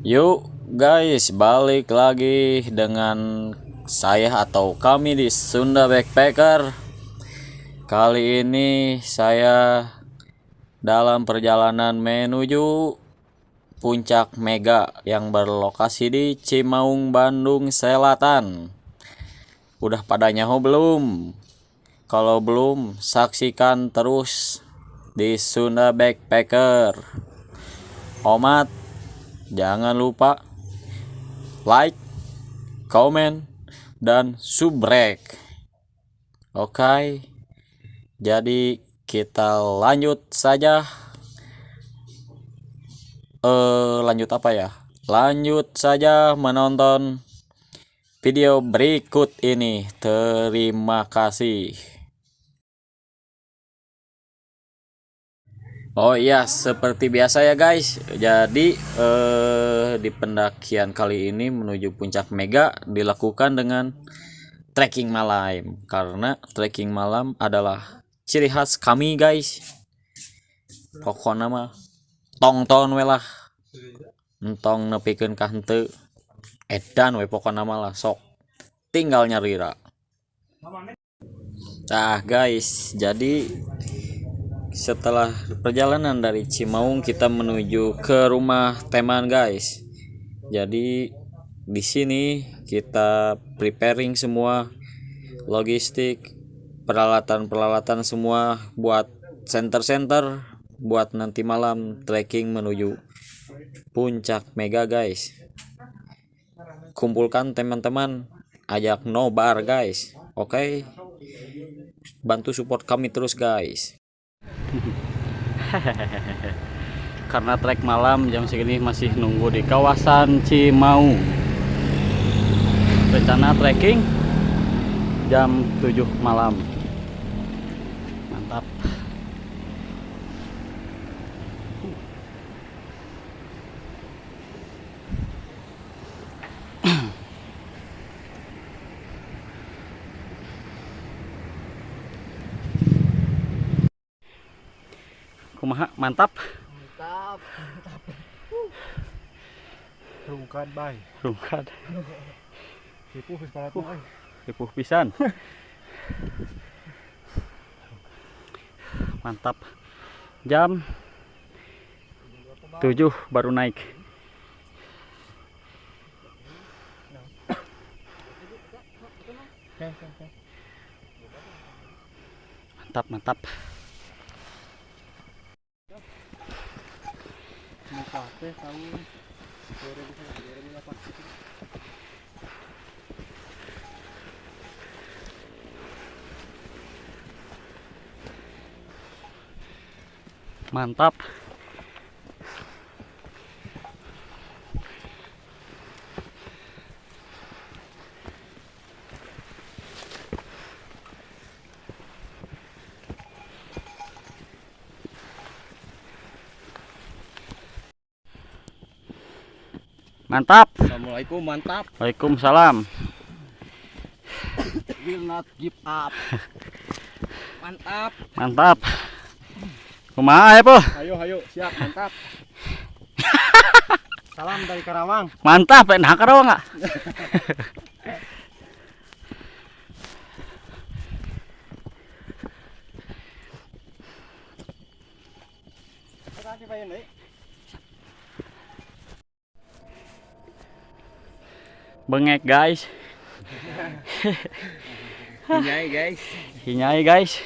Yuk guys, balik lagi dengan saya atau kami di Sunda Backpacker. Kali ini saya dalam perjalanan menuju Puncak Mega yang berlokasi di Cimaung, Bandung Selatan. Udah pada nyaho belum? Kalau belum, saksikan terus di Sunda Backpacker. Omat, jangan lupa like, komen, dan subrek. Oke, jadi kita lanjut saja. Lanjut apa ya? Lanjut saja menonton video berikut ini. Terima kasih. Oh iya, seperti biasa ya guys. Jadi di pendakian kali ini menuju Puncak Mega dilakukan dengan trekking malam, karena trekking malam adalah ciri khas kami guys. Pokoknya mah tongton we lah, entong nepikeun ka henteu, edan we pokoknya mah lah, sok tinggal nyarira. Nah guys, jadi setelah perjalanan dari Cimaung kita menuju ke rumah teman guys. Jadi di sini kita preparing semua logistik, peralatan-peralatan semua buat center-center buat nanti malam trekking menuju Puncak Mega guys. Kumpulkan teman-teman, ajak nobar guys. Oke, bantu support kami terus guys. Karena trek malam jam segini masih nunggu di kawasan Cimaung. Rencana trekking jam 7 malam. Mantap. Kumaha, mantap. Mantap. Rungkad bay. Rungkad. Ripuh geus parat mah euy. Ripuh pisan. Mantap. Jam 7 baru naik. Mantap, mantap. Muka teh tahun 2008. Mantap. Mantap. Assalamualaikum, mantap. Waalaikumsalam. Will not give up. Mantap. Mantap. Kumaha ya, Po? Ayo, ayo, siap, mantap. Salam dari Karawang. Mantap, enak Karawang nggak? Bengek guys. Hinyai guys. Hinyai guys.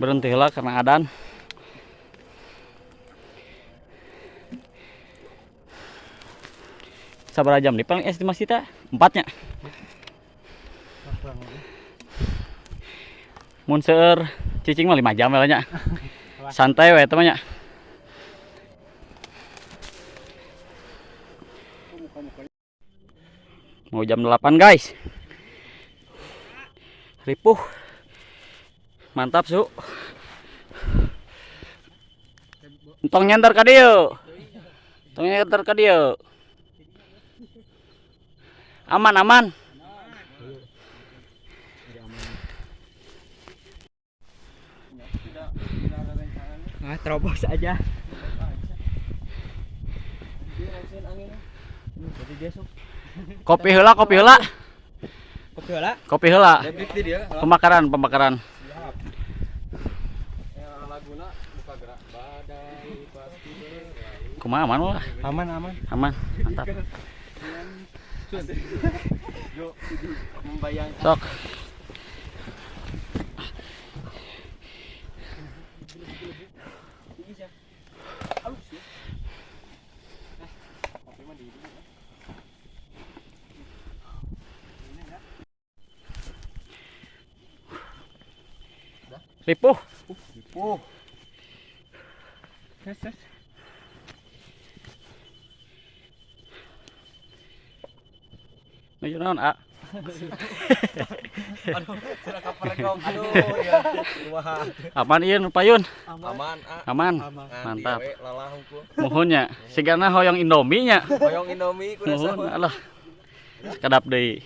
Berhentilah karena adan. Sabar jam di paling estimasi teh empatnya. Mun seueur cicing mah 5 jam we nya. Santai we eta mah nya. Mau jam 8 guys. Ripuh. Mantap su. Entong nyender ka dieu. Entong nyender ka dieu. Aman aman. Nah, terobos aja. Kopi heula, kopi heula. Kopi heula. Kopi heula. Pembakaran, pembakaran. Kumaha aman lah? Aman aman. Aman, mantap. Sok. Ripuh. Ripuh. Nuju naon, A? Aduh, sudah kaparegong. Aduh, ya. Wah. Aman ieu nu payun? Aman, A. Aman. Aman. Mantap. Lalah hungkul. Muhun nya. Sigana hoyong Indomie nya. Hoyong Indomie kudu Muhun alah. Sakedap deui.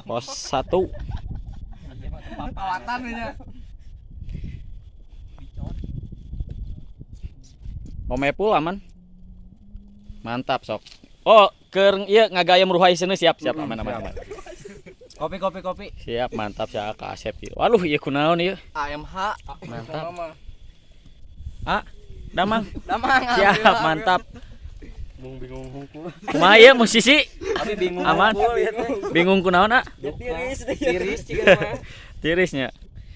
Pos 1. Pawatan nya. Om Epul aman. Mantap sok. Oh, keur ieu ngagayem ruhai seuneu siap siap aman aman aman. Kopi kopi kopi. Siap mantap sia ka Asep ieu. Waduh ieu kunaon ieu? AMH. Mantap. Ah, Damang. Damang. Siap, mantap. Mung bingung hungkul. Kumaha ieu musisi? Abi bingung. Aman. Bingung kunaon, ah? Tiris, tiris ciga mah. Tirisnya.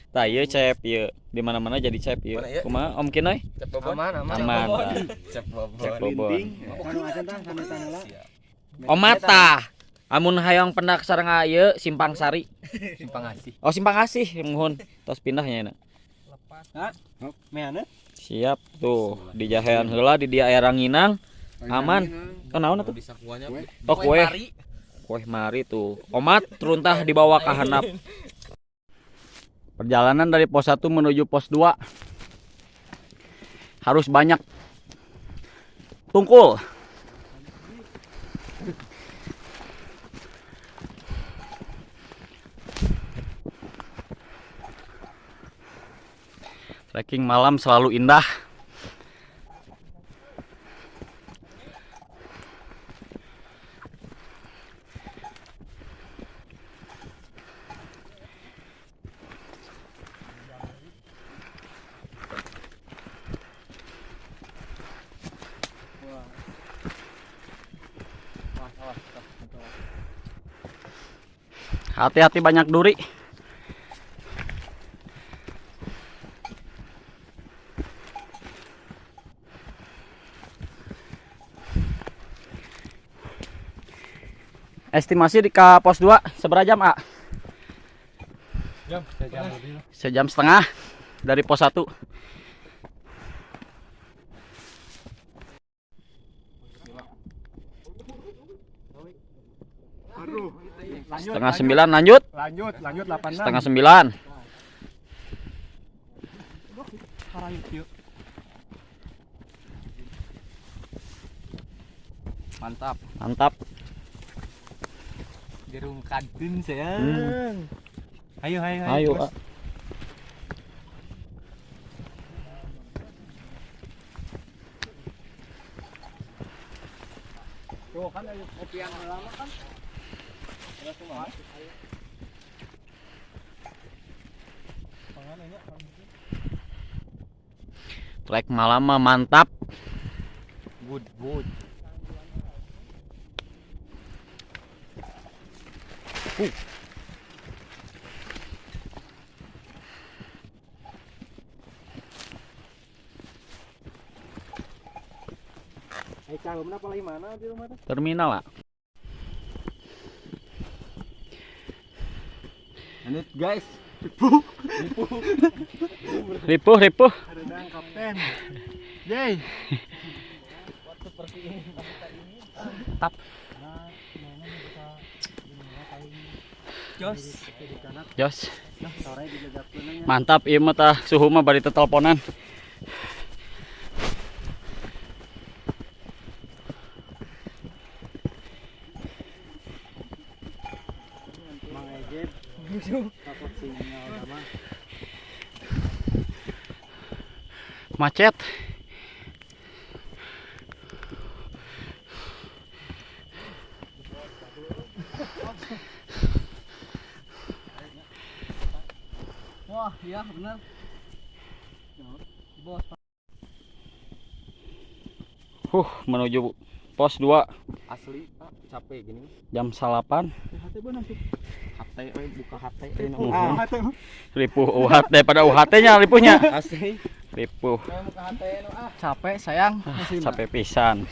Tah ieu cep ieu. Di mana-mana jadi cep ieu. Kumaha Om Kinoy? Aman, aman. Aman. Cep bobon. Cep bobon. Omat tah. Amun hayang pendak sareng ieu Simpang Sari. Simpang Asih. Oh, Simpang Asih muhun. Tos pindahnya enak. Hah? Meana? Siap tuh di jahean heula di dia aya ranginang. Aman. Oh, naon atuh? Oh, kue. Kue mari tuh. Omat runtah dibawa ke handap. Perjalanan dari pos 1 menuju pos 2 harus banyak tungkul. Trekking malam selalu indah. Hati-hati banyak duri. Estimasi di ke pos 2 seberapa jam, A? Jam, sejam lebih. Sejam setengah dari pos 1. Setengah sembilan lanjut. Lanjut, lanjut 86. Setengah sembilan. Mantap. Mantap. Jerung kadun sayang. Ayo, ayo, Ayo, A. Tuh kan ayo kopi yang lama kan. Trek malam mah mantap. Good, good. Eh, calon apa lagi mana di rumah tuh? Terminal, A. Lanjut guys. Ripuh, ripuh. Rendang kapten. Yeay. Tap. Jos. Jos. Mantap ieu mah tah suhu mah bari teteleponan. Macet. Wah, iya benar. Bos. Menuju pos 2. Asli, Pak, capek gini. Jam 8. HT, buka HT. Ripuh UHT pada UHT-nya ripuhnya. Asli. Ripuh. Capek sayang. Capek pisan.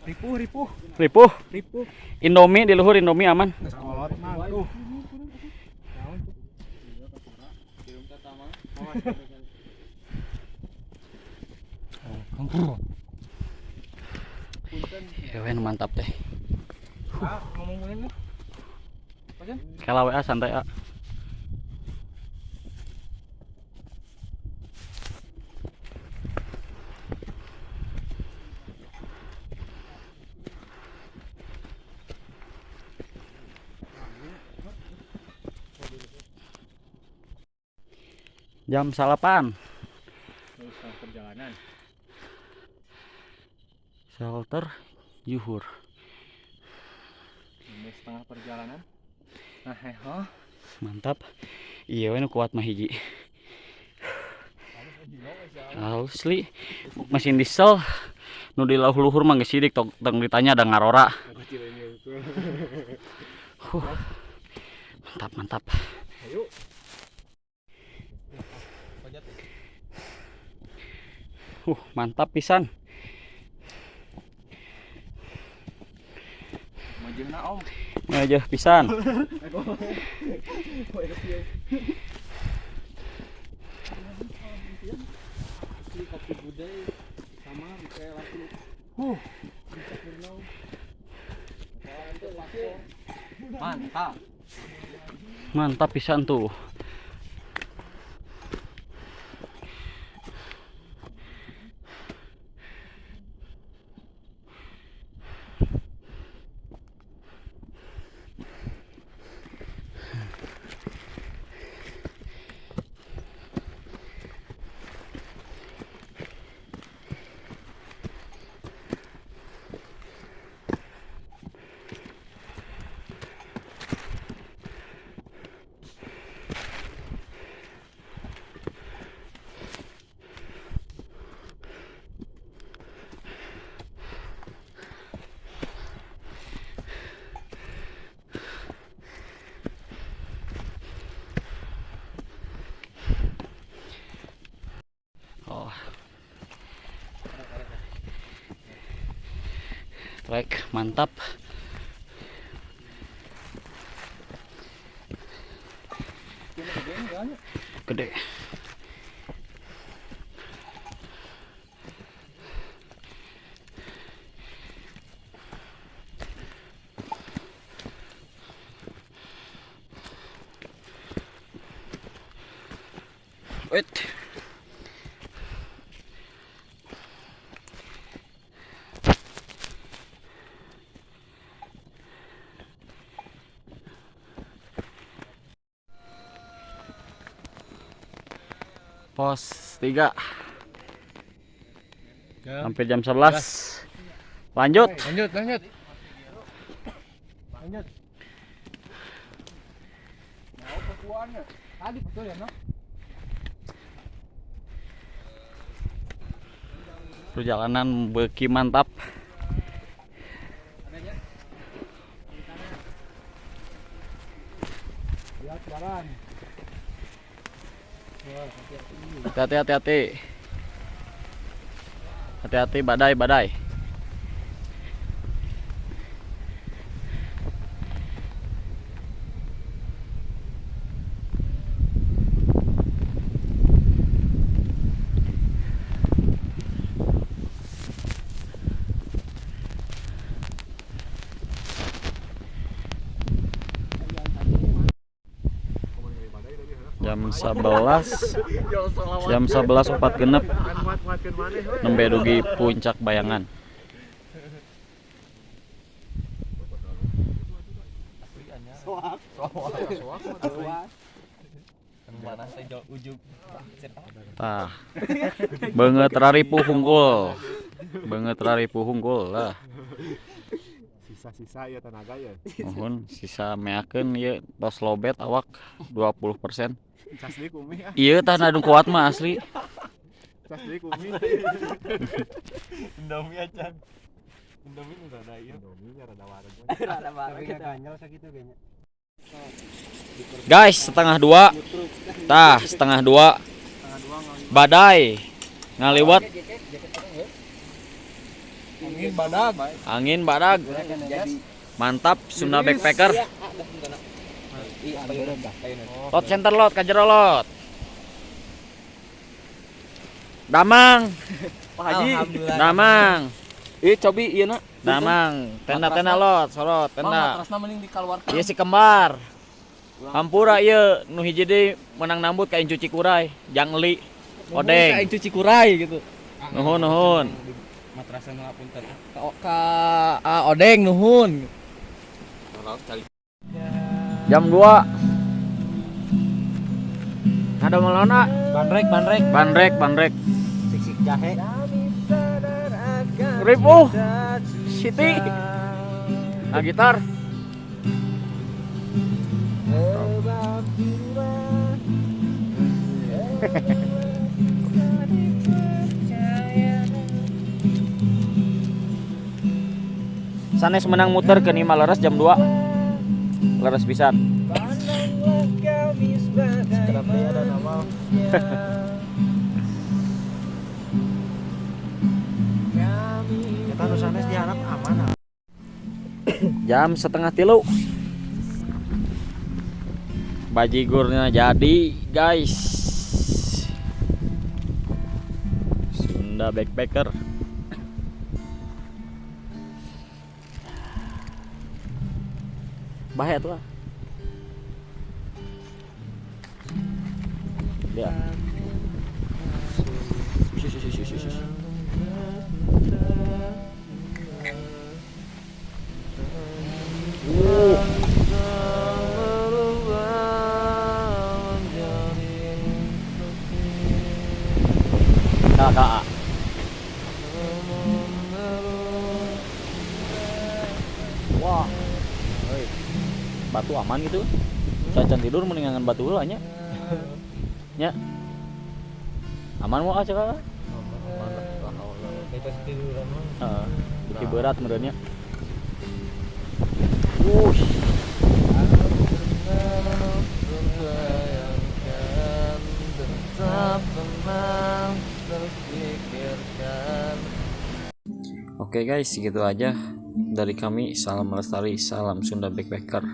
Ripuh, ripuh. Ripuh. Ripuh. Indomie di luhur Indomie aman. Ewen mantap teh. Kala WA santai ah. Jam 8. Perjalanan. Shelter Juhur. Ini setengah perjalanan. Nah, oh. Mantap. Iya, we nu kuat mah hiji. Asli mesin diesel nu di luhur mah geus sidik tong ditanya ada ngarora. Mantap, mantap. Mantap pisan. Majeuhna om. Majeuh pisan. Mantap. Mantap pisan tuh. Oh. Trek mantap. Gede. Wait. Pos 3. Hampir jam 11. Lanjut. Lanjut, lanjut. Lanjut. Tadi betul ya, no? Perjalanan beki mantap. Lihat jalan. Hati-hati, hati-hati. Hati-hati badai, badai. Jam 11, jam 11.04 genep, nembe dugi puncak bayangan. Tah. Beungeut raripuh hungkul. Beungeut raripuh hungkul lah. Sisa-sisa ya tenaga ya. Nuhun sisa meakeun ieu tos lobet awak 20%. Cas deui ku Umi ah. Ieu tah nu kuat mah asli. Cas deui ku Umi. Indomie acan. Indomie nu rada ieu. Indomie nya rada wareg. Rada bareng Tapi ganjel sakitu kayaknya. Guys, 1:30. Tah, 1:30. Badai ngaliwat Angin badag. angin badag. Mantap Sunda Backpacker. Lot center lot ka jero lot. Damang, Pak Haji. damang, Ih, cobi ieu na. damang. Tenda-tenda lot, sorot tenda. Matrasna mending dikaluarkeun. Ieu si kembar. Hampura ieu nu hiji deui menang nambut ka incu Cikuray, Jangli. Odeng. Ka incu Cikuray gitu. Nuhun nuhun. Matrasna punten. Ka Odeng nuhun. Jam 2. Ada melona. Bandrek, bandrek. Bandrek, bandrek. Sik-sik jahe. Ripuh. Siti. Nah, gitar. Sanes menang muter ke Nima Leres jam 2. Leres pisan. Kenapa ada nama? Kita nu sanes diharap aman. Jam 2:30. Bajigurnya jadi, guys. Sunda Backpacker. Bahaya tuh ah. Ya. Shush, shush, shush, shush, shush. Kakak. Wah. Hei. Batu aman gitu. Cacan tidur mendingan batu heula nya. Nya. Aman mau aja kakak? Kita tiduran mah. Heeh. Beuki berat meureun nya. Wush. Oke guys, segitu aja dari kami. Salam lestari, salam Sunda Backpacker.